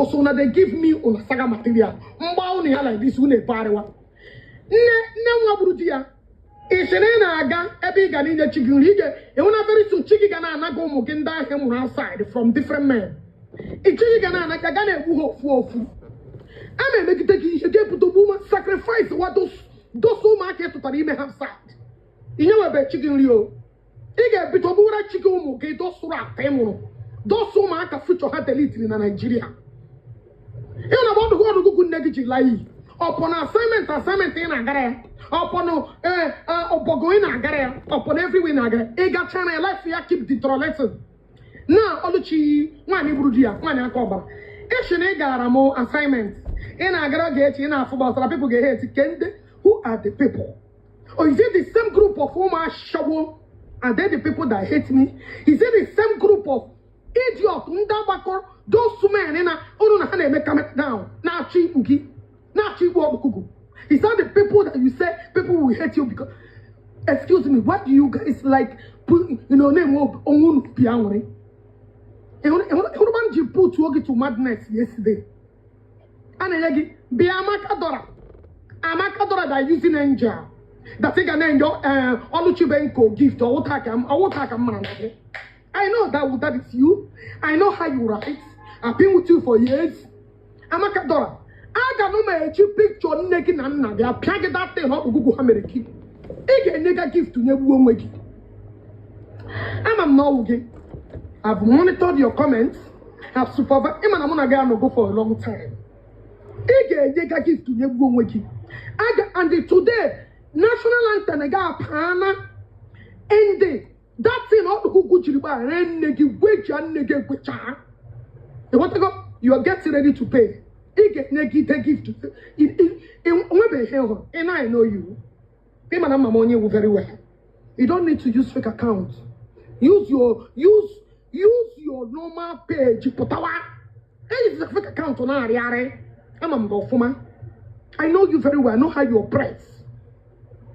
So una dey give me una saga material. Mgba unu ya like this, unu ebegharịwa. Nne nne nwa gburu di ya. Ị sị na ị na-aga ebe ị ga n'inye chi gị nri, ị ga-enwe na very soon chi gị ga na-anaga ụmụ gị ndị ahụ mụrụ outside from different men. Chi gị ga na-anaga ga na-egbu ha ofu ofu. A na-emegide gị ihe ga-ebute ogbu sacrifice wa those ụmụaka ị tụtara ime ha outside. Ị nyewebe chi gị nri o. Ị ga-ebido gbuwara chi gị ụmụ gị dosụrụ ata ị mụrụ, those ụmụaka future ha delitiri na Naịjirịa. Ịhụ na ọdụgụ ọdụgụgụ nne gị ji laa iyi ọpọ na assignment ị na-agara ya, ọpọ na ee ọbọgụ ị na-agara ya, ọpọ na everywhere ị na-agara ya. Ị gacha na ya, life ya keep deteriorating. Na Ọlụchi, nwaanyị gburu di ya, nwaanyị aka ọbara, ịsị na ị gara m assignment ị na-agara Ogechi, ị na-afụ gbasara people ga-ehate kende. Who are the people? Or is it the same group of ụmụ ashawo? Are they the people that hate me? Is it the same group of idiot ndị agbakọrọ, those men na unu na ha na-eme camera down, na-achọ ikpu gị, na-achọ ikpu ọkpụkụgụ? Is that the people that you say people will hate you? Because, excuse me, why do you guys like put na-enwe onwe unu obi aṅụrị? Ịhụrụ m ji put oge to madness yesterday, a na-enye gị bịa Amaka Dora, Amaka Dora that using angel that ị ga na-enye Ọlụchibenko gift. Ọwụta ka m mara na gị. I know that that is you. I know how you write. I've been with you for years. Amaka Dora, aga m eji picture nne gị na nna gị apịa gị that thing ọkpụgụgụ ha mere gị. Ị ga-enye ga gift nye gbuo onwe gị. Ama m na ọwụ gị. I've monitored your comments. I've supervised. Ịma na mụ na gị anọgo for a long time. Ị ga-enye ga gift nye gbuo onwe gị. Aga and today, national anthem ga-apana ndị that thing ọkpụkụkụ jiri gbaghara nne gị, gwejia nne gị egwecha. Ịghọtago? You are getting ready to pay. Ị ga-enye gị ite gift. Onwebeghị ihe hụrụ. Ị na I know you. Ị ma na mma m onye iwu very well. You don't need to use fake account. Use your normal page. Pụtawa. Use fake account na-arịarị. Ama m gị ọfụma. I know you very well. I know how you operate.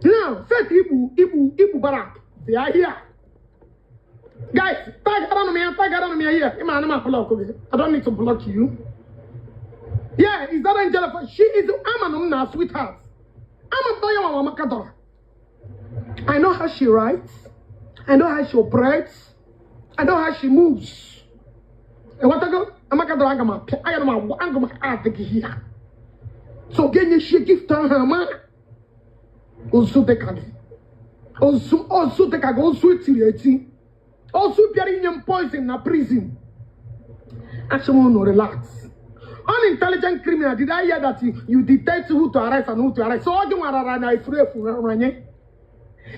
Now, fake igbu igbu igbu barak bịa here. Guys, tag m ya, tag m ya here. Ịma na m block gị. I don't need to block you. Yeah, is that Angela? She is ama m na sweetheart. Ama m ya mama Amaka Dora. I know how she writes. I know how she operates. I know how she moves. Ịghọtago? Amaka Dora, aga m apịa, aga m agba, aga m adị gị here. So ga-enye shi gift ahụ ama. Ozu dịka gị. Ozu ozu dịka gị, ozu etiri eti. Ozu bịara inye m poison na prison. Asị m unu relax. Unintelligent criminal, did I hear that you dictate who to arrest and who to arrest? So ọ gị nwarara na efuru efu anyị.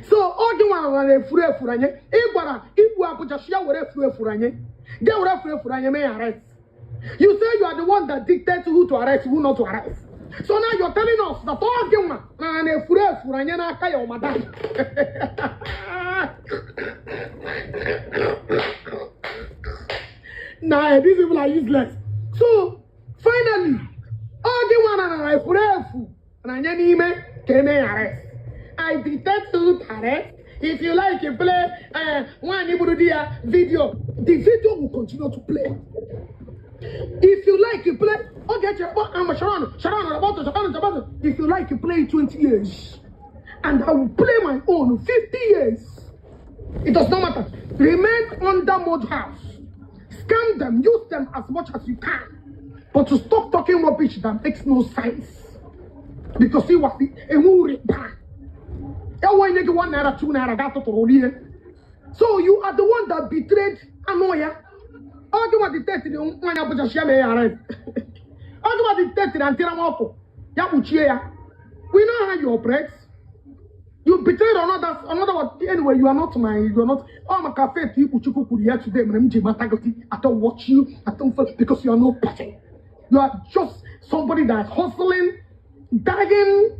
So ọ gị nwarara na efuru efuru anyị. Ị gwara igbu Abuja shi ya were efuru efuru anyị. Ga were efuru efuru anyị mee ya arrest. You say you are the one that dictates who to arrest, who not to arrest. So now you're telling us that ọ gị nwa na na efuru efuru anyị n'aka ya madam. Nah, these people are useless. So finally, ọ gị nwa na na efuru efu na anya n'ime ka eme ya arrest. I dictate who to arrest. If you like, you play nwaanyị gburu di ya video. The video will continue to play. If you like, you play. Okay, I'm Sharon, Sharon, Roboto, Sharon, Roboto. If you like, you play 20 years. And I will play my own 50 years. It does not matter. Remain under mud house. Scam them, use them as much as you can. But to stop talking rubbish that makes no sense. Because see what the ₦1, ₦2 got to. So you are the one that betrayed Anoya. Ọ gị nwa dictate nwaanyị Abuja shi ya mee ya arrest. Ọ gị nwa dictate na ntịra ọkụ ya kpuchie ya. We know how you operate. You betrayed another one. Anyway, you are not my, you are not. Oh, maka faith ikpu Chukwu kwuru ya today mere m ji mata gị. I don't watch you. I don't follow because you are no person. You are just somebody that's hustling, dying,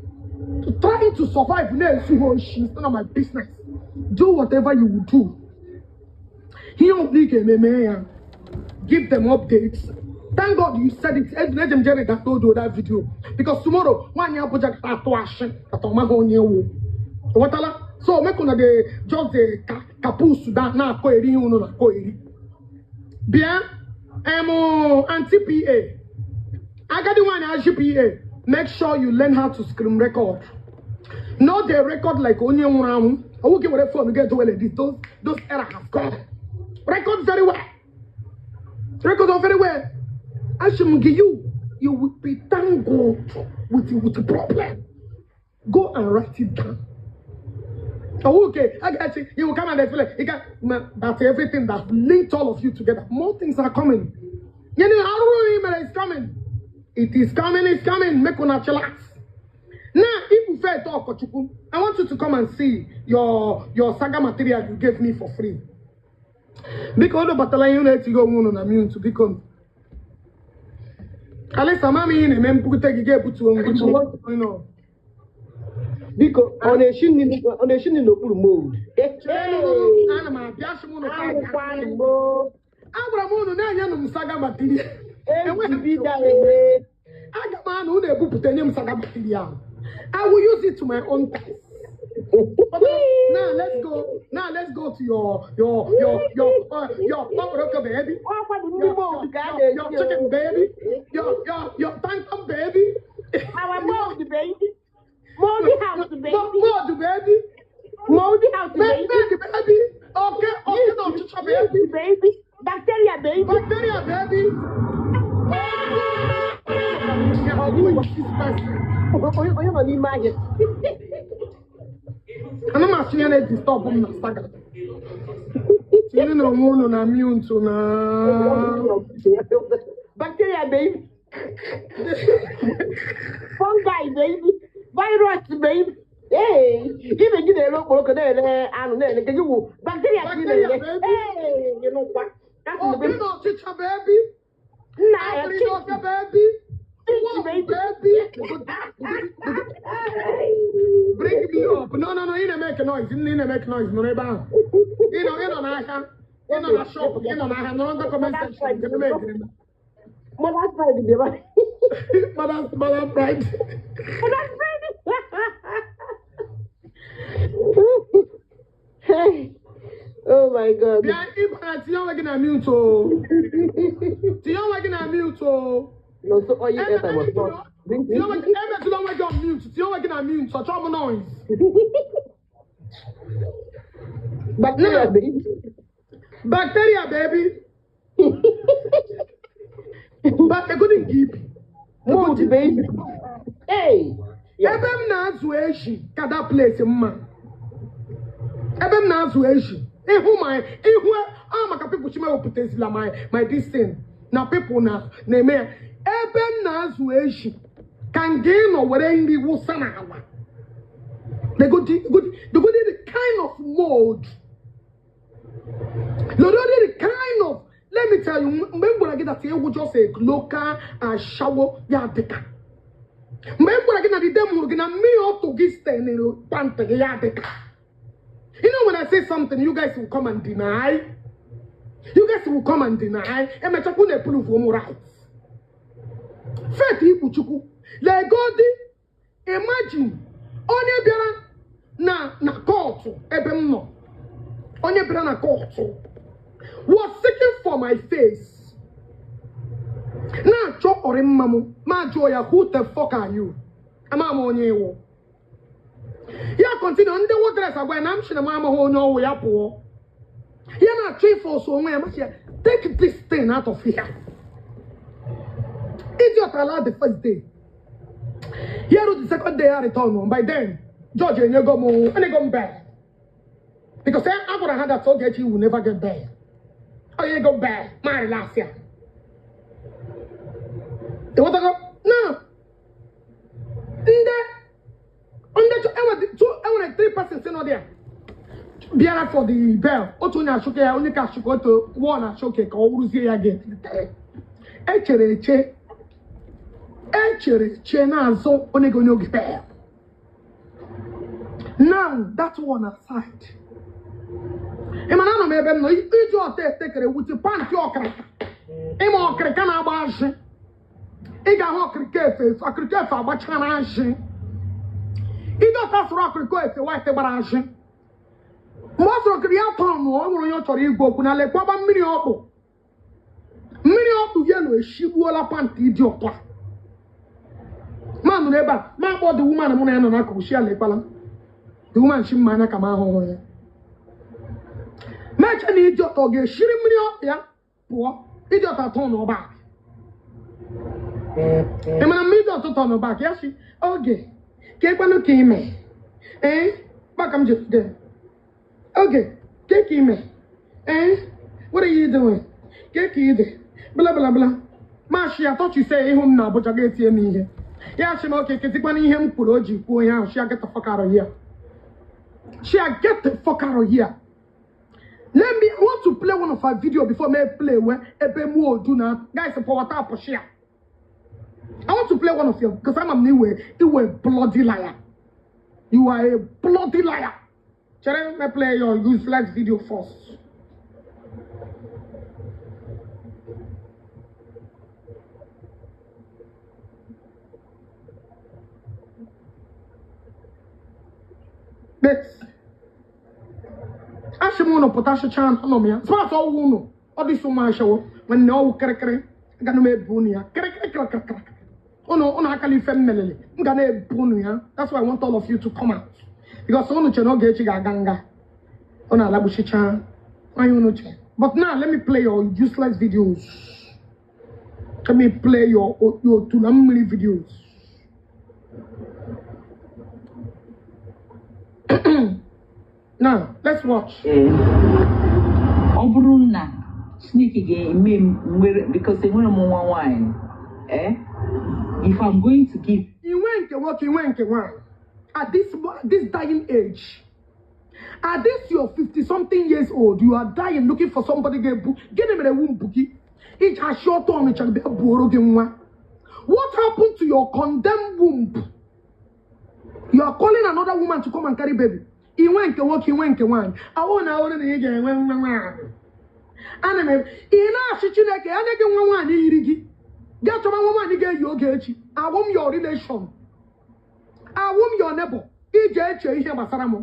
trying to survive. Na-ezu oshi. It's none of my business. Do whatever you will do. Ihe ọ bụla ị ga-eme, mee ya. Give them updates. Thank God you said it. Eji m jere download that video because tomorrow nwaanyị Abuja ga-atụ ashị atọ maghị onye wụ. Ghọtala? So make una dey just dey kapus da na-akọ eri ihe unu na-akọ eri. Bịa, em, anti PA. GPA, make sure you learn how to screen record. Not the record like onye nwụrụ anwụ. Ọwụ gị were phone get well this. Those era have gone. Record very well. Record very well. Asị m gị, you will be tangled with the problem. Go and write it down. Oh, okay, I got you. You will come and explain. You got that's everything that linked all of you together. More things are coming. You know, email is coming. It is coming, it's coming. Make una chillax. Now, if you fair talk, Kochukwu, I want you to come and see your saga material you gave me for free. Because the battle you need to go on na mute become. Alisa, mami, you na mpute gị ga-ebutu onwe gị. What's going on? Biko, ọ na-eshi nri n'okpuru mold. Ana m abịa sị m ụnụ ka Ahụkwanụ m o. Agwara m ụnụ na-enyenụ m saga material. Ejibida ee. Aga m anụ ụnụ ebupụta nye m saga material. I will use it to my own taste. But now let's go. Now let's go to your okporoko baby. Ọkwa bụ ndị Your, mold ka a your na-esi chicken o. baby. Your tantam baby. Our mold baby. Moldy house baby. Mold baby. Moldy house baby. Baby baby. Okay, okay, no, chicha baby. Baby. Bacteria baby. Bacteria baby. Who is this person? Onye nọ n'ime ahịa. Ana m asị ya na-edistọbụ m na saga. Tinye na onwe unu na mute na. Bacteria baby. Fungi baby. Virus baby. Hey, ibe gị na-ere okporoko na-ere anụ na-ere nke gị wụ bacteria ka ị na-ere. Bacteria, baby. Hey, you know what? That's the Obi baby. na ọchịcha baby. Nna ya Akịrị chinchi. ọcha baby. Chinchi baby. Baby. Bring me up. No, no, no. Ị na-emeke noise. Ị na-emeke noise. Nọrọ ebe ahụ. Ị nọ n'ahịa. Ị nọ na shop. Ị nọ n'ahịa. Nọrọ ndị comment section. Gịnị mee gịnị mee? Mother's pride bịara. Mother's pride. Mother's pride. Hey. Oh my God. Bịa ịbara tinye onwe gị na mute o. Tinye onwe gị na mute o. No, so all you airtime was not. Bring Tinye onwe gị emetụla onwe gị on mute. Tinye onwe gị na mute. Ọchọ m noise. Bacteria baby. Bacteria baby. But egodi nke ibi. Mold baby. Hey. Yeah. Ebe m na-azụ eshi ka that place mma. Ebe m na-azụ eshi. Ịhụ my ịhụ a maka people chime wepụtazila my this thing na people na na-eme ya. Ebe m na-azụ eshi ka nga ị nọ were nri wụsa n'ala. Legodi the kind of mold. Legodi the kind of, let me tell you, mgbe m gwara gị that ewu just a local ashawo ya dịka. Mgbe m gwara gị na the day m hụrụ gị na mmiri ọtụ gị stenere pant gị ya dịka. You know when I say something, you guys will come and deny. You guys will come and deny. Emechakwu na-eprove ụmụ rights. Faith Ikpuchukwu. Legodi, imagine, onye bịara na court ebe m nọ. Onye bịara na court was seeking for my face. Na-achọ ọrị mma m, ma jụọ ya, who the fuck are you? Ama m onye iwu. Ya continue, ndị wardress agwa ya na m sị na m amaghị onye ọwụ ya pụọ. Ya na-achọ ife ọsọ onwe ya, masị ya, take this thing out of here. Idiot allowed the first day. Ya ruo the second day ya return. By then, George enyego m bail. Because a gwara ha that Ogechi will never get bail. Onyego m bail, ma relax ya. Ịghọtago? Now, ndị enwere three persons nọ there bịara for the bail. Otu onye achụke ya, onye ka achụke otu one achụke ka ọ wụrụzie ya gị. Echere eche, echere eche na-azụ onye gị onye oge bail. Now, that one aside. Ị ma na anọ m ebe m nọ iji ọta etekere wute pant ọkịrịka. Ịma ọkịrịka na-agba azị. Ị ga-ahụ ọkịrịka efe efe, ọkịrịka efe agbachara azị. Iji ọta sụrụ ọkịrịka efe white gbara azị. Mgbe ọ sụrụ ọkịrị ya tọọ nụ, ọ nwere onye ọ chọrọ igwe okwu na lekwaba mmiri ọkpụ. Mmiri ọkpụ yellow eshigbuola pant ịdị ọtọ a. Ma nụrụ ebe a, ma kpọọ the woman mụ na ya nọ n'akụkụ, shi ala ekpala. The woman shi mma anya ka m ahụhụ ya. Meche na idiot ọ ga-eshiri mmiri ọkụ ya pụọ. Idiot atọ n'ọba. Ị mara mma idiot tọ n'ọba ka ya shi oge ka ekwenụ ka ime. Ee, gbaka m jide. Oge, ke ka ime. Ee, what are you doing? Ke ka ide. Bla bla bla. Mashi, I thought you say ịhụ m na Abuja ga-etie m ihe. Ya sị m oke ketikwana ihe m kwuru o ji kwuo ihe ahụ. Shia, get the fuck out of here. Shia, get the fuck out of here. Let me, I want to play one of our video before me play where ebe mu odu na guys power tap share. I want to play one of your because I'm a new you a bloody liar. You are a bloody liar. Shall I play your useless video first? This. Asị m ụnụ pụta achịcha anọ m ya spas ọwụ ụnụ ọ dị so ma ashawo nwanne ọwụ kịrịkịrị aga na m ebu ụnụ ya kịrịkịrị kịrịkịrị ụnụ ụnụ akala ife m melele m ga na-ebu ụnụ ya. That's why I want all of you to come out because ụnụ che na oge echi ga-aga nga ụnụ alagbuchicha anya ụnụ che. But now let me play your useless videos. Let me play your tuna mmiri videos. Now, let's watch. Ọ bụrụ na Chineke ga-eme m nwere because enwere m nwa nwaanyị, eh? If I'm going to give Inwe nke nwoke, inwe nke nwaanyị. At this dying age, at this your 50 something years old, you are dying looking for somebody ga-ebu. Gịnị mere womb gị? Iji achị ọtọ ọnịcha bịa buoro gị nwa. What happened to your condemned womb? You are calling another woman to come and carry baby. Inwe nke nwoke, inwe nke nwaanyị. Awụ na awụrụ na ị ga-enwe nwa nwaanyị. Ana m ị na-achị Chineke ya nye gị nwa nwaanyị yiri gị. Gị chọba nwa nwaanyị ga-eyi oge echi. Awụ m your relation. Awụ m your neighbor. Ije eche ihe gbasara m.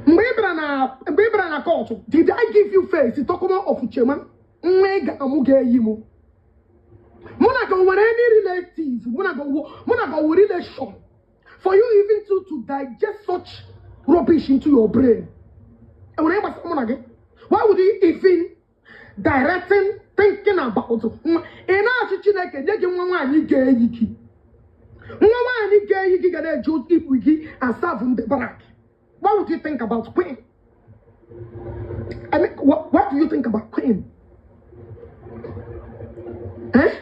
Mgbe ị bịara na court, did I give you face? Talk of Chema. Nwa ị ga-amụ ga-eyi m. Mụ na gị nwere any relative? Mụ na gị nwere relation? For you even to digest such rubbish into your brain. And when I was someone again, why would you even directing, thinking about in our Chineke, nye gị nwa nwaanyị ga-eyi gị. Nwa nwaanyị ga-eyi gị ga na-eji ibu gị and serve in the barrack. Why would you think about queen? I mean, what do you think about queen? Eh?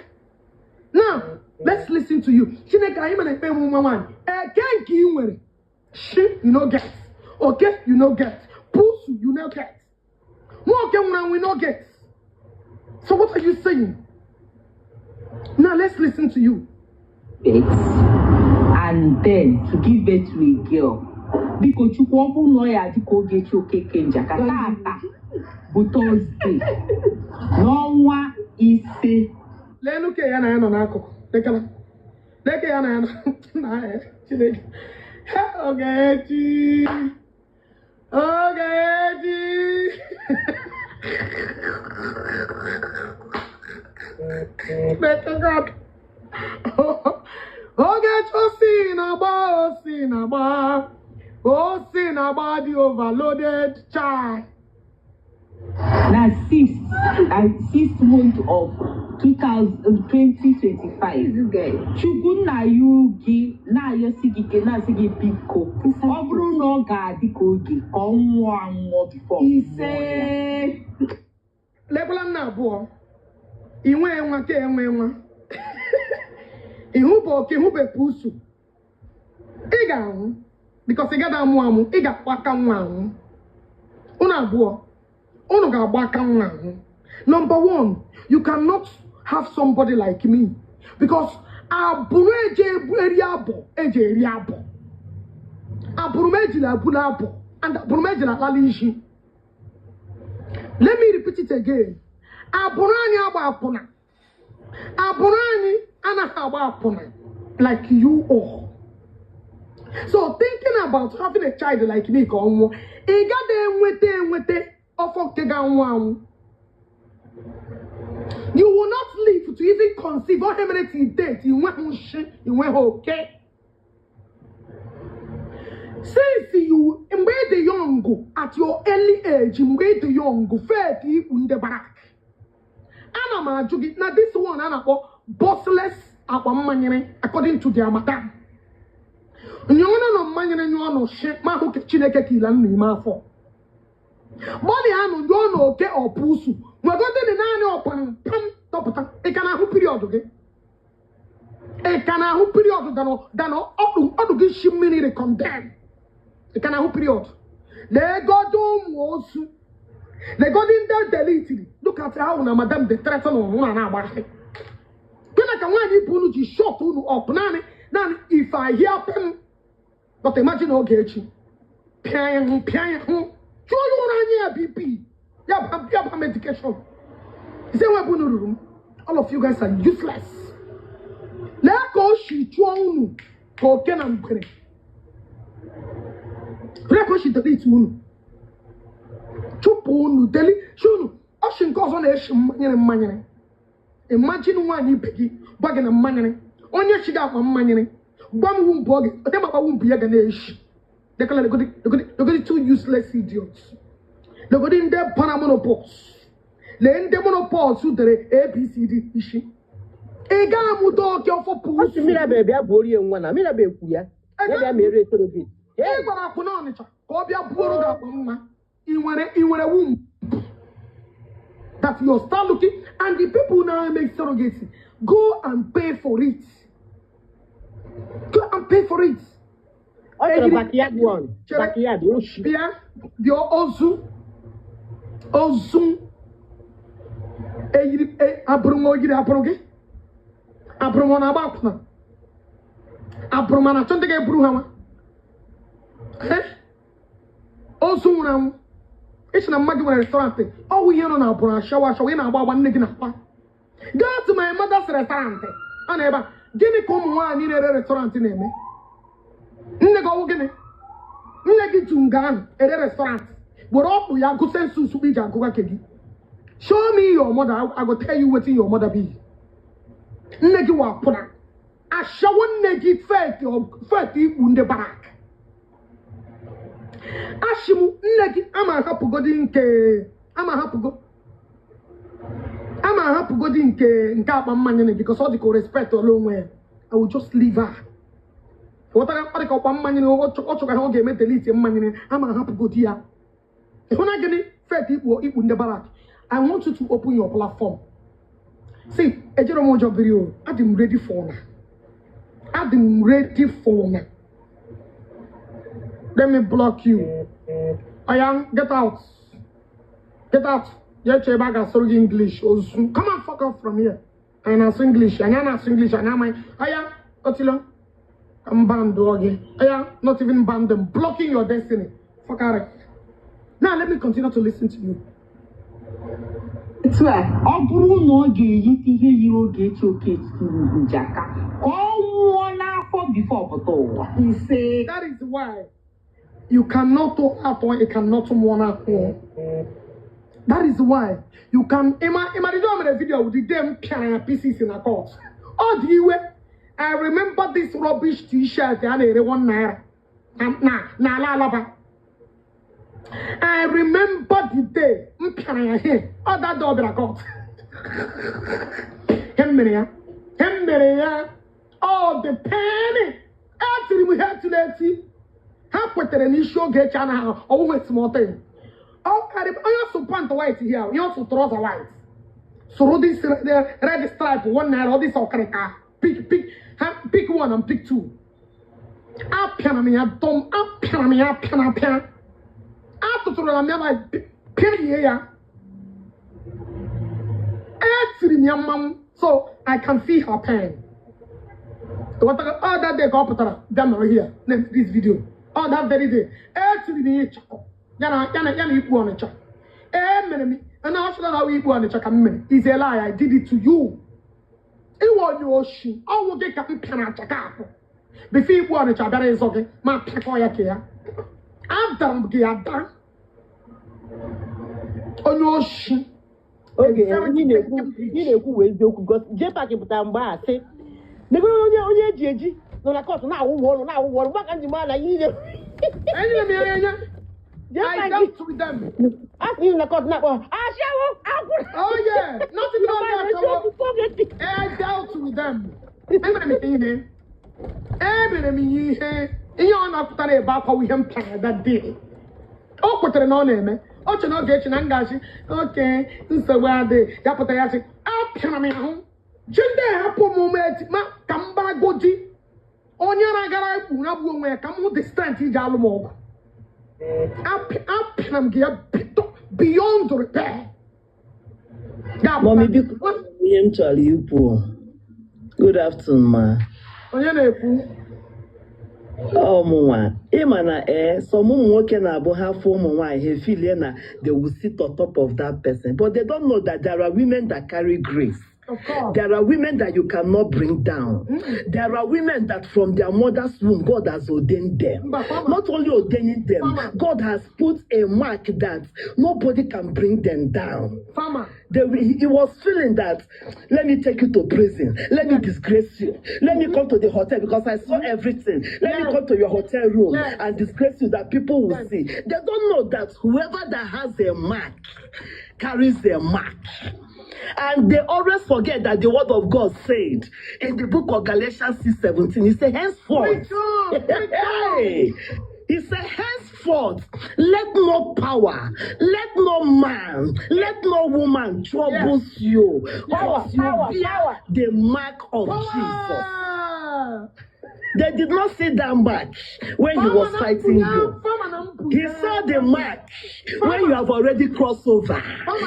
Now, let's listen to you. Chineke, anyị mere ekpe nwa nwaanyị. Eke nke ị nwere. She, you no get. Okay, you no get. Pusu, you no get. Nwoke nwụrụ anwụ, you no get. So what are you saying? Now let's listen to you. Birth and then to give birth to a girl. Biko Chukwu ọ bụrụ na ọ ya dịka Ogechi Okeke Njaka tata bụ Thursday n'ọnwa 5. Leenụ ka ya na ya nọ n'akụkụ. Lekala. Leke ya na ya nọ na ya Chineke. Ogechi. Ogechi. Chineke God. Ogechi osi na-agba osi na-agba osi na-agba dị overloaded chai. Na sixth month of 2025. Chukwu nna ya gị na-ayọsi gị ike na-asị gị biko ọ bụrụ na ọ ga-adị ka oge ka ọ nwụọ anwụọ before. Ise. Lekwala nna abụọ. Inwe nwa ka enwe nwa. Ihu bụ oke, ihu bụ pusu. Ị ga-anwụ because ị gaghị amụ amụ, ị ga-akpa aka nwa anwụ. Unu abụọ, unu ga-agba aka nwa anwụ. Number one, you cannot have somebody like me because abụrụ eji eri abụ eji eri abụ. Abụrụ m ejila abụla abụ and abụrụ m ejila alala isi. Let me repeat it again. Abụrụ anyị agba akwụna. Abụrụ anyị anaghị agba akwụna like you all. So thinking about having a child like me ka ọ nwụọ, ị gaghị enweta ọfọ nke ga-anwụ anwụ. You will not live to even conceive. Ọ mere till date inweghị nshi, inweghị oke. Since you, mgbe ị dị young, at your early age, mgbe ị dị young, fake ikpu ndị barrack. Ana m ajụ gị na this one a na-akpọ bossless akpa mmanyere, according to their madam, nyụọ nọ mmanyere, nyụọ nụ shi ma hụ ka Chineke ka ila n'ime afọ gbalị anụ nyụọ na oke ọpụsu nwegodịnị naanị ọpam pam tọpụta. Ị ka na-ahụ period gị? Ị ka na-ahụ period dana ọdụ ọdụ gị shi mmiri recondem? Ị ka na-ahụ period? Legodo ụmụ ozu, legodi ndị delitiri. Look at how na madam dey threaten unu na na-agbagharị. Gịnị ka nwaanyị bụ unu ji shut unu up? Naanị naanị if I hear pim, but imagine Ogechi pịa ya hụ, pịa ya hụ, chụọ ya ụra anya ya BP ya ba, ya ba medication ise nwe bụ unu ruru m. All of you guys are useless. Lee ka o si chụọ unu ka oke na ngwere. Lee ka o si delete unu, chụpụ unu, deli chi unu. Ọchị nke ọzọ na-eshi mmanyere mmanyere. Imagine nwaanyị ibe gị gwa gị na mmanyere onye chi gị akpa mmanyere. Gwa m womb ọ gị ode makpa womb ya ga na-eshi. Dekala legodi, legodi, legodi, two useless idiots. Legodi ndị bara menopause. Lee ndị menopause dere ABCD isi. Ị ga-amụta oke ọfọ. Ọ sị pụsu. Mirabel bịa buorie nwa na Mirabel kwu ya. Ya bịa mere surrogate. Ị gwara akwụna Ọnịcha ka ọ bịa buoro gị akpa nwa. Ị nwere, ị nwere womb that you start looking, and the people now make surrogacy, go and pay for it, go and pay for it. Ọ chọrọ backyard one. Chere. Backyard oshi. Bịa bịa, ozu ozu eyiri abụrụ m oyiri abụrụ gị abụrụ m. Ọ na-agba akwụna abụrụ m a na-achọ ndị ga-eburu ha nwa. Eh? Ozu nwụrụ anwụ. Ịchị na mmadụ nwere restaurant, ọwụ ihe nọ na abụrụ ashawa ashawa. Ị na-agba agba nne gị na-akpa. Go to my mother's restaurant ọ na ebe a. Gịnị ka ụmụ nwaanyị na-ere restaurant na-eme? Nne gị ọwụ gịnị? Nne gị tu nga ahụ ere restaurant were ọkpụ ya gụ census iji agụga ke gị. Show me your mother, I go tell you wetin your mother be. Nne gị wapụna ashawo. Nne gị fake fake ikpu ndị barrack. Ashị m nne gị ama ahapụgodi nke ama ahapụgo, ama ahapụgodi nke akpa mmanya na because ọ dị ka o respect ọla onwe ya. I will just leave her. Ghọtara? Ọ dị ka ọkpa mmanya na ọ chọrọ ha ọ ga-eme delete mmanya. Ama ahapụgodi ya. Ịhụ na gịnị fet ikpu ikpu ndị barrack. I want you to open your platform. See, ejere m ụjọ biri o. Adị m ready for na, adị m ready for na. Let me block you. Oya, get out, get out. Ya chee ebe a ga-asụrụ gị English. Ozu, come and fuck off from here. Anyị na-asụ English, anyị na-asụ English, anyị amaghị. Oya, otilo ka m bandụọ gị. Oya, not even ban them, blocking your destiny. Fuck out of here. Now let me continue to listen to you. Etu a ọ bụrụ na ọ ga-eyite ihe yiri Ogechi Okeke Njaka, ka ọ nwụọ n'afọ before pụta ụwa. Ise. That is why you cannot atọ, you cannot mụọ na-akwụ. That is why you can ịma ịma the mere video with the dem pịara ya pieces na court. Ọ dị iwe. I remember this rubbish T-shirt a na-ere ₦1 na n'ala Alaba. I remember the day m pịara ya here. Ọ that day ọ bịara court. He mere ya. He mere ya. Oh, the pain. Etiri m ihe etiri eti. Ha kwetere n'isi Ogechi anaghị ọwụghị small thing. Ọ karị onye sụ pant white here, onye sụ trouser white. Sụrụ this red stripe ₦1, ọ this ọkịrịka. Pick pick ha, pick one and pick two. Apịara m ya dọm, apịara m ya apịara apịa. Atụtụrụ m ya ma pịa ya. Etiri m ya mmanwụ so I can feel her pain. Ghọtara? All that day ka ọ pụtara bịa nọrọ here na this video. All that very day etiri m ya ịchakọ ya na ikpu Ọnịcha. E mere m na ọ chọrọ na ọ ikpu Ọnịcha ka m mere. Is a lie. I did it to you. Iwe onye oshi ọnwụ gị ka m pịara achaka akụ before ikpu Ọnịcha bịara ịzọ gị ma pịakọ ya ka ya adara m gị ada onye oshi. Oge very ihe na-ekwu thinking ihe na-ekwu wee eziokwu, because JPAC pụtara mgbe a sị negoro onye eji eji nọ na court na-awụwa ọrụ, na-awụwa ọrụ maka nji mara na ihe niile. Enyere m ya enye. I JPAC dealt with them. a sị na court na-akpọ ashawo akwụrụ. Oh yeah, not even on that. I dealt with them. Emere m ihe. Emere m ihe. Ihe ọ na-apụtara ebe akwa ihe m pịara that day. O kwetere na ọ na-eme. O che na ọ ga-eche na m ga-achị oke nsogbu adị ya pụtara ya sị apịara m ya ahụ. Ji ndị a hapụ m ume eti ma ka m gbagodi onye na-agara ekpu na gbuo onwe ya ka m hụ the strength iji alụ m ọgụ. Apịara m gị ya beyond repair. Ga-apụta. Mommy, biko, ihe m chọrọ ikwu. Good afternoon, ma. Onye na-ekwu? Ọ mụnwa. Ịma na ee, some ụmụ nwoke na-abụ ha fụ ụmụ nwaanyị, ha efilie na they will sit on top of that person. But they don't know that there are women that carry grace. Of course. There are women that you cannot bring down. There are women that from their mother's womb, God has ordained them. Mba, farmer. Not only ordaining them, Farmer. God has put a mark that nobody can bring them down. Farmer. He was feeling that, let me take you to prison, let me disgrace you, let me come to the hotel because I saw everything. Let me come to your hotel room and disgrace you that people will see. They don't know that whoever that has a mark carries a mark. And they always forget that the word of God said in the book of Galatians 6:17, he said, henceforth, Preach on, preach on. Hey, he said, henceforth, let no power, let no man, let no woman troubles you, Power, because you power, bear power. the mark of Jesus. Power. They did not see that mark when he was fighting you. He saw the mark when you have already crossed over.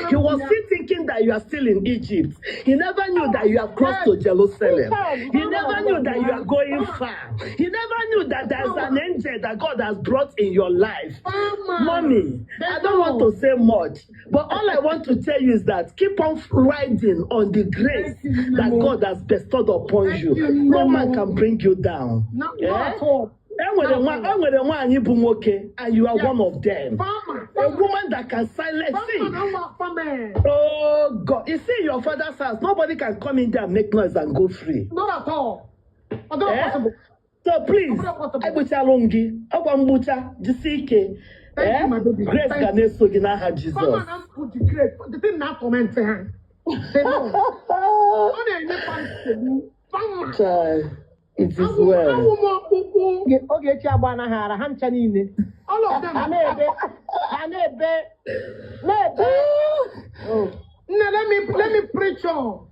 He was still thinking that you are still in Egypt. He never knew that you have crossed to Jerusalem. He never knew that you are going far. He never knew that there is an angel that God has brought in your life. Mommy, I don't want to say much, but all I want to tell you is that keep on riding on the grace that God has bestowed upon you. No man can bring you down. Not, Eh? not at all. Enwere nwaanyị bụ nwoke and you are one of them. Farmer. A woman that can silence. See, Farmer, farmer. oh God, you see your father's house, nobody can come in there and make noise and go free. Not at all. Not Eh? possible. So please, egbuchalụ m gị, ọgwa mgbucha, jisie ike. Thank Eh? you, my baby. Grace Thank ga na-eso gị n'aha Farmer Jizọs. na put the great. The thing not torment her. They know. Ọ na-enye nsogbu. Farmer. Child, it is well. Awụ m ọkpụkpụ. Ogechi agba anaghị ara ha ncha niile. All of them. Ha na-ebe, ha na-ebe, na-ebe. Oh. Nne, let me preach on.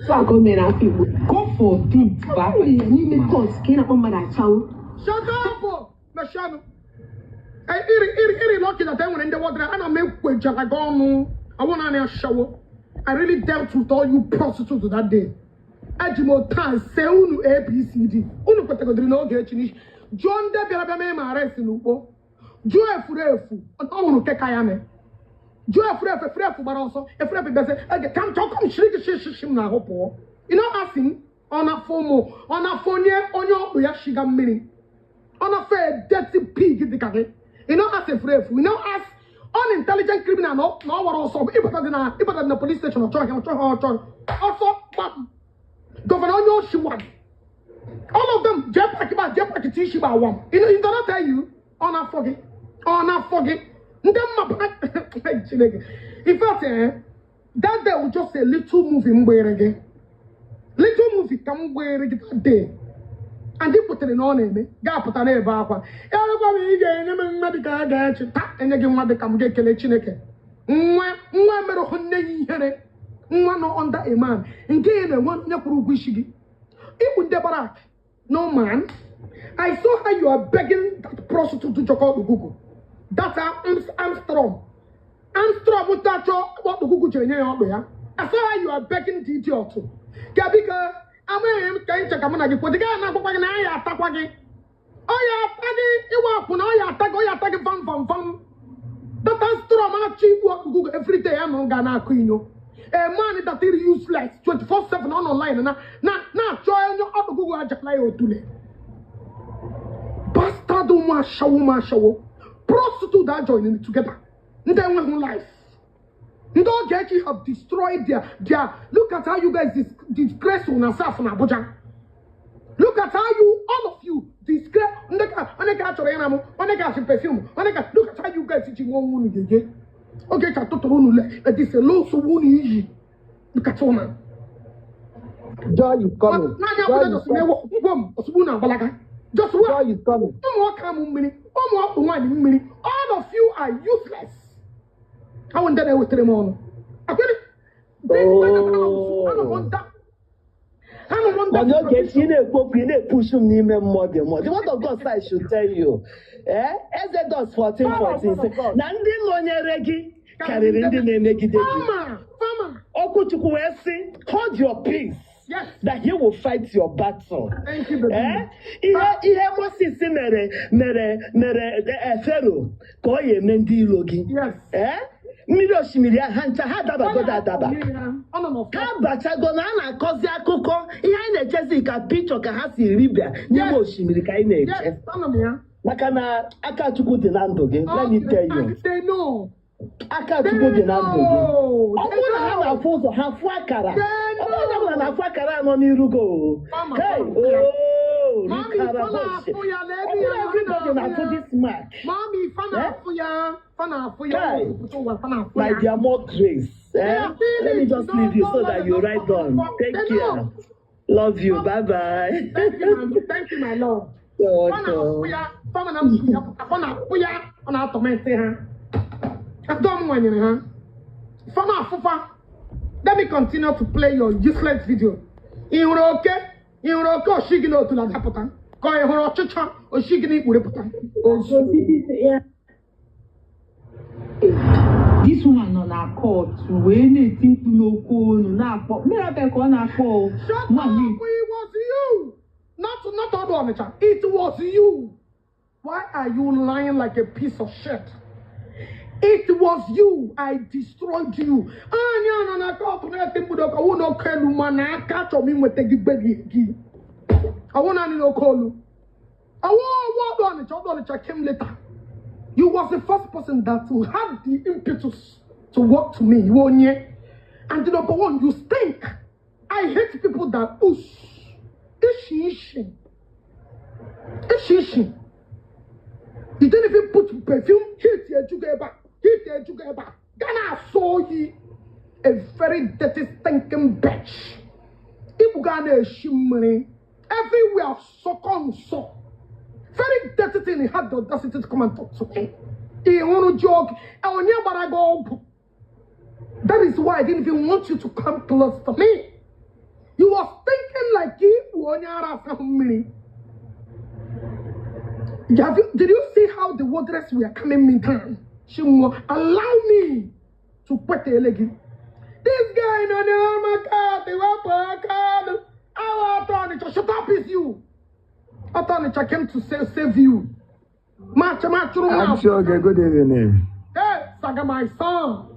So a ka o mere afọ Igbo. God forbid bụ afọ n'ime court ka ị na-akpọ mmadụ achanwụ. Shut up! Meshanu. Iri iri iri lucky that enwere ndị wọdara ana m ekwejara gị ọnụ. Ọ naanị ashawo. I really dealt with all you prostitutes that day. Eji m otu a see unu ABCD. Unu kwetagodiri n'oge echi n'ishi. Jụọ ndị bịara bịa mee ma arrest n'ukpo. Jụọ efuru efu. Ọ hụrụ nke ka ya mee. Jụọ efuru efu, efuru efu gbara ọsọ. Efuru efu bịazi ege ka m chọọ ka m shiri gị shi shi shi m n'ahụ pụọ. You know asị m ọ na-afọ ụmụ ọ na-afọ onye ọkpụ ya shiga mmiri. Ọ na-afọ a dirty pig dị ka gị. You know ask efuru efu. You know ask unintelligent criminal na ọ wara ọsọ ịbata dị na police station, ọ chọghị ọ chọghị ọ chọghị ọsọ gbam. Governor onye oshi one. All of them jee park ba jee park ti isi ba one. You know, you don't tell you ọ na-afọ gị ọ na-afọ gị ndị mma. Chineke, in fact, that day was just a little movie m gbere gị, little movie ka m gbere gị that day, and ị kwetere na ọ na-eme ga-apụta n'ebe akwa ya gwa m ị ga-enye m nwa dị ka a ga-echi taa enye gị nwa dị ka m ga-ekele Chineke. Nwa nwa emerụghị nne ya ihere, nwa nọ under a man nke ya na-enwe onye kwụrụ ụgwọ isi gị ikpu ndị barrack. No man, I saw how you are begging that prostitute to jọkọ Google, that Armstrong Armstrong tachọ ọkpụkụkụ jere nye ya ọkpụ ya. I saw how you are begging the idiot ka biko amaghị m ka nche ka mụ na gị kwụdị gaa na-akwakwa gị na ya atakwa gị ọ ya ata gị ịwa akwụna ọ ya ata gị ọ ya ata gị vam vam vam. That Armstrong achọ igbu ọkpụkụkụ everyday ya nọ ga na-akụ inyo. A man that is useless 24/7 on online na na na-achọ onye ọkpụkụkụ ajala ya otule. Bastard, ụmụ ashawo, ụmụ ashawo, prostitute are joining together, ndị enweghị life. Ndị Ogechi have destroyed their look at how you guys disgrace una self na Abuja. Look at how you, all of you, disgrace. Ndị ka onye ka chọrọ ịra m, onye ka achị perfume, onye ka, look at how you guys ji nwa unu gege. Ogechi atụtụrụ unu le edise nsogbu unu iyi. Look at una. Joy is coming. Naanị Joy Abuja is just coming. na-ewe gwom ozugbo unu agbalaga. Just wa Joy is coming. Ụmụ nwoke amụ mmiri, ụmụ ọkpụ nwaanyị mmiri, all of you are useless. Awụ ndị na-ewetara m ọnụ. Akwere, this Oh. anọ m nda. Anọ m nda. Mana Ogechi, ị na-ekwu okwu, ị na-epushu m n'ime mmụọ dị mmụọ. The word of God says I should tell you. Eh? Exodus 14 14 sị, na ndị nọnyere gị karịrị ndị na-emegide gị. Farmer, farmer. Okwuchukwu wee sị, "Hold your peace, that he will fight your battle." Thank you, baby. Eh? Ihe Moses mere Pharaoh ka ọ ya eme ndị ilo gị. Eh? Mmiri osimiri ahụ, ha ncha ha adabagodo adaba. Ọ nọ n'ọfọ. Ha bachago na a na-akọzi akụkọ ihe anyị na-echezi ka pichọ ka ha si ribịa n'ime osimiri ka anyị na-eche. Yes, anọ m ya. Maka na aka Chukwu dị na ndụ gị. Let me tell you. They know. Aka Chukwu dị na ndụ gị. Ọ bụrụ na ha na-afụ ụzọ, ha fụ akara. Ọ bụrụ na na-afụ akara anọ n'iru gị o. Mama, Hey, mama. oh, Mami, rikara fa bullshit. na-afụ ya, lee Ọ ebe bụrụ ya everybody na-afụ na-afụ ya. this mark. Mami, fa na-afụ ya. Fa na-afụ ya. Kai. Ụwa, fa na-afụ My ya. dear, more grace. They Eh? are feeling Let me it. just Don't- leave you don't so let that them you not write fuck on. fuck. Take They care. know. Love you. Bye bye. Thank you, my, thank you, my love. You're Fa na-afụ welcome. ya. Fa na m ya pụta. Fa na-afụ ya. Ọ na-atọmentị ha. Adọ m nwanyere ha. Fa na-afụfa. Let me continue to play your useless video. Ị hụrụ oke? Ị hụrụ oke oshi gị n'otu na-adapụta? Ka ị hụrụ ọchịcha oshi gị n'ikpuru pụta? Ozu. This woman nọ na court wee na-eti mkpu n'okwu olu na-akpọ Mirabel ka ọ na-akpọ o. Shut Nwa up! na- It was you! Not Odo Onitsha. It was you. Why are you lying like a piece of shit? It was you. I destroyed you. Anya nọ na court na-eti mkpu n'oke ọwụ n'oke elu mana aka chọrọ m inweta gị gbe gị gị. Ọwụ naanị n'oke olu. Ọwụ Odo Onitsha. Odo Onitsha came later. You was the first person that had the impetus to walk to me. You onye. And number one, you stink. I hate people that ush. Ishi ishi. Ishi ishi. You didn't even put perfume. Hit your jugeba. Hit your jugeba. Ghana saw you. A very dirty, stinking bitch. Ibu Ghana shimmery. Everywhere, so on so. Very dirty thing. He had the audacity to come and talk to me. He want to joke. Onye gbara gị ọgwụ. That is why I didn't even want you to come close to me. You was thinking like you onye ara asa mmiri. Did you see how the wardress were coming me down? She will allow me to put the leg. This guy no no my God, the weapon our attorney, shut up is you. Attorney came to save you. Match match. Achioge, good evening. Hey, Saga, my son.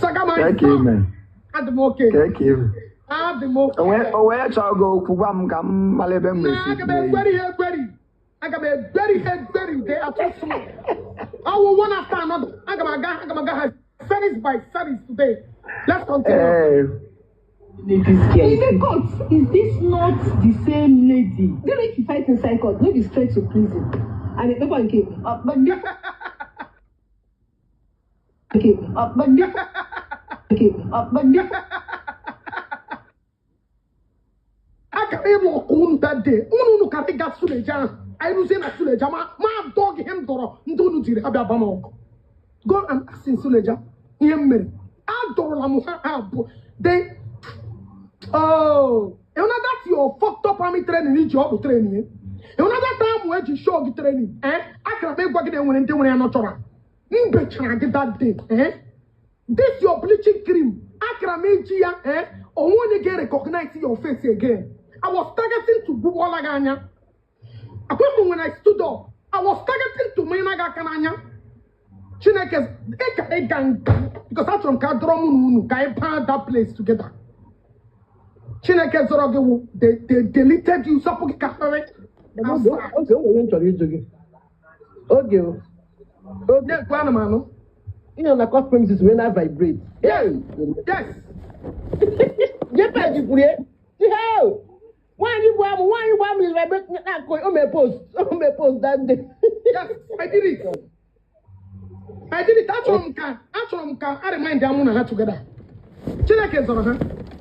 Saga, my Thank you, son. man. Adị okay. Thank you. Adị m okay. O wee chọọ gị okwu, gwa m ka m mara ebe m Na ga-esi aga m tinye ya. egberi ha egberi. Aga m egberi ha egberi. They are too small. I will one after another. Aga m aga ha series by series today. Let's continue. Ee, This girl. In the court, is this not the same lady? Then if you fight inside court, no be straight to prison. And the paper nke but okay, but okay, but Aka m ịlụ ọkụ unu that day. Unu ka dị ga Suleja ahụ. Anyị rụzie na Suleja ma dọọ gị ihe m dọrọ ndị unu jiri abịa ba m ọgụ. Go and ask in Suleja ihe m mere. Adọrọla m ha abụọ. They, oh, you know that your fucked up army training iji ọkpụ training, eh? You know that time eji show gị training, eh? Akara m ịgwa gị na enwere ndị nwere ya nọchọrọ. M bechara gị that day, eh? This your bleaching cream. Akara m iji ya, eh? Onwe onye ga-recognize your face again. I was targeting to gbugbola gị anya. Akwụkwọ when I stood up, I was targeting to manye gị aka n'anya. Chineke ịka ịga nga because achọrọ m ka a dọrọ mụ na unu ka anyị baa that place together. Chineke zọrọ gị wụ they deleted you, zọpụ gị ka kpere. Oge, o nwere ihe m chọrọ ịjụ gị. Oge o. Oge. Na-ekwu anụmanụ. Ị nọ na court premises wee na vibrate. Yes. Hey! Yes. JPAC kwuru ya. Hey! Nwaanyị bụ amụ, nwaanyị bụ amụ is vibrating na-akụ o mee post, o mee post that day. Yes, I did it. I did it. Achọrọ m ka a remind ya mụ na ha together. Chineke zọrọ ha.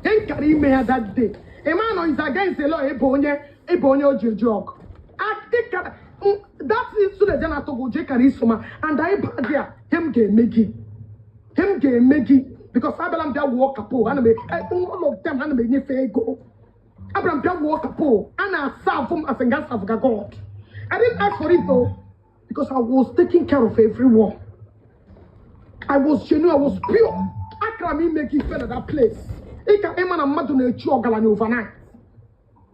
Ihe nkara ime ya that day. Ịma nọ is against the law ịbụ onye o ji eji ọgụ. That is Suleja na-atụ gị ụjọ ịkara iso ma and anyị ba dị a ihe m ga-eme gị. Ihe m ga-eme gị because abịala m bịa wụọ kapo ana m all of them ana m enyefe ego. Abịara m bịa wụọ kapo a na-asa afụ m as nga serve ga God. I didn't ask for it though, because I was taking care of everyone. I was genuine, I was pure. Akara m ime gị ife na that place. Ị ka ịma na mmadụ na-echi ọgaranya overnight.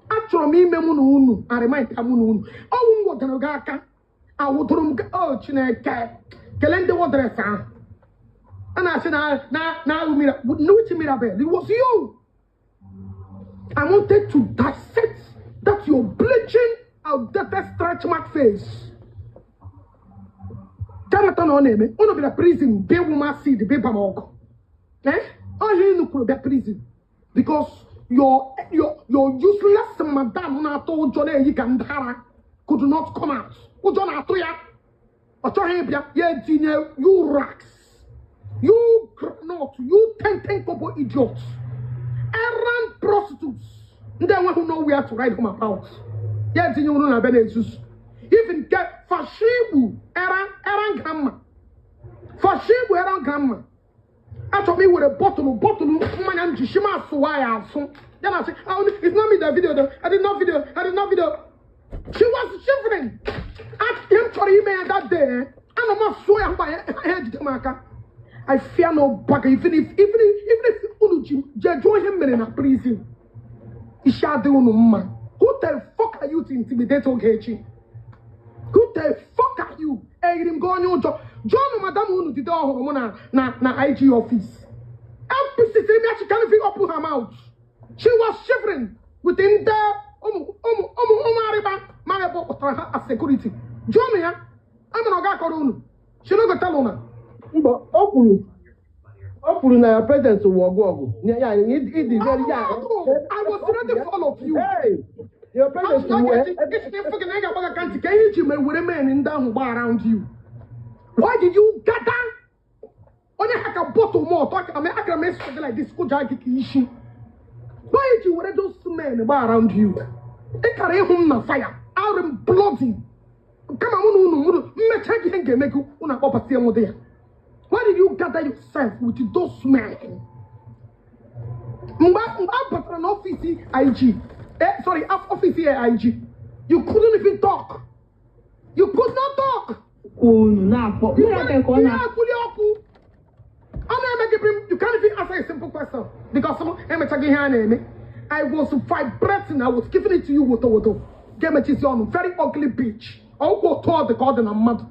Achọrọ m ime mụ na unu arịmaịta mụ na unu. Ọnwụ m wọdara gị aka. Awụdoro m gị, oh Chineke. Kelee ndị wọdres ahụ. A na-asị na ahụ mira, which Mirabel? It was you. I wanted to dissect that your bleaching, outdated stretch mark face. Character na ọ na-eme unu bịara prison bịa wuma seed bịa ba m ọgụ. Eh? Ọhịa unu kwuru bịa prison because your useless madam na-atụ ụjọ na-eyi ka ndị ara could not come out. Ụjọ na-atụ ya. Ọ chọghị ịbịa ya etinye you racks, you groundnut, you ten ten kobo idiots, errand prostitutes ndị enweghị nowhere to write home about. Ya etinye unu na be na-ezuzu. Even nke fashigbu era era grandma, fashigbu era grandma. Achọrọ m iwere bottle mmanya m ji shima asụwa ya asụ ya na asị, "Oh, it's not me that video though. I did not video, I did not video." She was shivering. Ihe m chọrọ ime ya that day, eh, ana m asụ ya mgbe ha ejide m aka. I fear no bugger. Even if unu ji jee jụọ ihe m mere na prison, isi adịghị unu mma. Who the fuck are you to intimidate Ogechi? Who the fuck are you? Eyiri m gị onye ụjọ? Jụọnụ madam unu dide ọhụrụ mụ na IG office. NPC sịrị m ya, she can't even open her mouth. She was shivering with ndị ụmụ arịba mara ebe ọ kpọtara ha as security. Jụọnụ ya amara ọ ga-akọrọ unu. She no go tell una. Mba, o kwuru na your presence wụ ọgụ ọgụ. Ya ịdị very ya. I was ready for all of you. Hey, your presence wụ Ka ihe iji mere were men ndị ahụ gba around you. Why did you gather onye ha ka bottle malt akara m eso gị like this kụja gị ka isi? Why did you were those men gba around you? Ị kara ịhụ m na fire arụ m bloody kama mụ na unu mụrụ mmecha gị ihe m ga-eme gị unu akpọbatie m dị ya. Why did you gather yourself with those men? Mgbe a batara n'ọfịs IG, eh, sorry, ọfịs AIG, you couldn't even talk. You could not talk. Unu na-akpọ Mirabel ka ọ Ihe na akwụli ọkụ ọ na-eme gị brim. You can't even answer a simple question because m emechaghị ihe a na-eme. I was vibrating, I was giving it to you woto woto. Ga-emechizi ọnụ, very ugly bitch. Ọgwụ otu ọ dị ka ọ dị na mmadụ.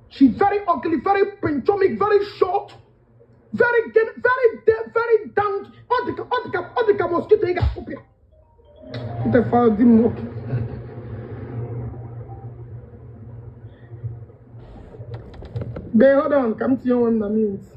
She very ugly, very pinchomic, very short, very very very down. Ọ dị ka mosquito ị ga-akụpịa. The fuck dị m nwoke. Babe, hold on, ka m tinye onwe m na mute.